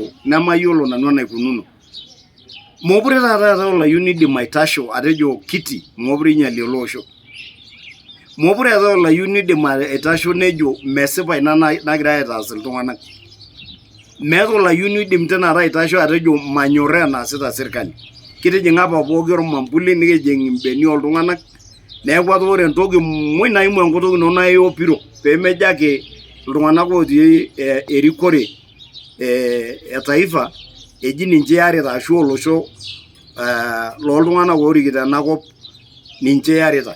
olosho nemayiolo nanu enaikununo. Mokure taata eetae olayioni oidim aitasho atejo kiti mokure inyiali ele osho. Mokure eetae olayioni oidim aitasho nejo mesipa ina nagirae aitaas iltung'anak. Meeta olayioni oidim tenakata aitasho atejo manyorraa enaasita sirkali. Kitijing'a apa pooki ormambuli nikijing imbenia oltung'anak neeku etaa ore entoki muj naimu enkutuk ino naa iopiro pemejo ake iltung'anak otii erikore e taifa eji ninche iyarita ashu olosho loltung'anak orikito enakop ninche iyarita.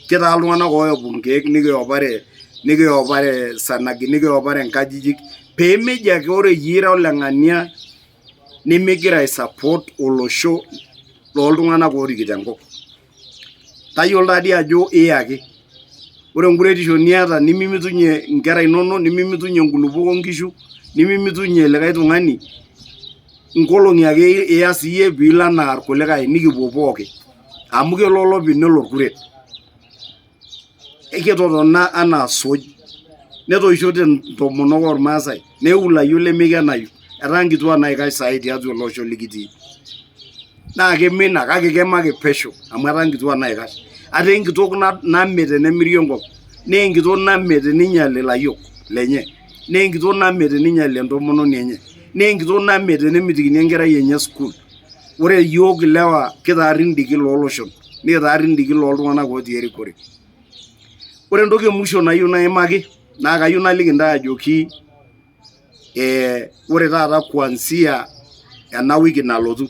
Kitaa iltung'anak oyopu inkeek nikiyopare nikiyopare sanagi nikiyopare inkajijik pemeji ake ore iyie ira oleng'ania nimigira ai support olosho loltung'anak orikito enkop. Tayiolo taadii ajo iye ake. Ore enkuretisho niata nimimitunye inkera inonok, nimimitunye inkulupuok onkishu, nimimitunye likae tung'ani, inkolong'i ake iyas iyie piilo anaa irkulikae nikipuo pooki. Amu kelo olopeny nelo orkuret. Ekitotona anaa suuj. Netoishote intomonok ormaasai, neu ilayiok lemeikenayu. Etaa nkituak naikash saai tiatua ele osho likitii. Naa kemena kake keme ake pesho amu etaa nkituak naikash. Ataa enkitok name tenemiri enkop, naa enkitok name teninyiali ilayiok lenye, naa enkitok name teninyiali entomononi enye, naa enkitok name tenemitikini enkerai enye sukuul. Ore iyiook ilewa kitaa irindiki looloshon, nikitaa irindiki loltung'anak otii erikore. Ore entoki e musho nayieu naimaki naa kayieu naliki intae ajoki ore taata kuanzia ena wiki nalotu.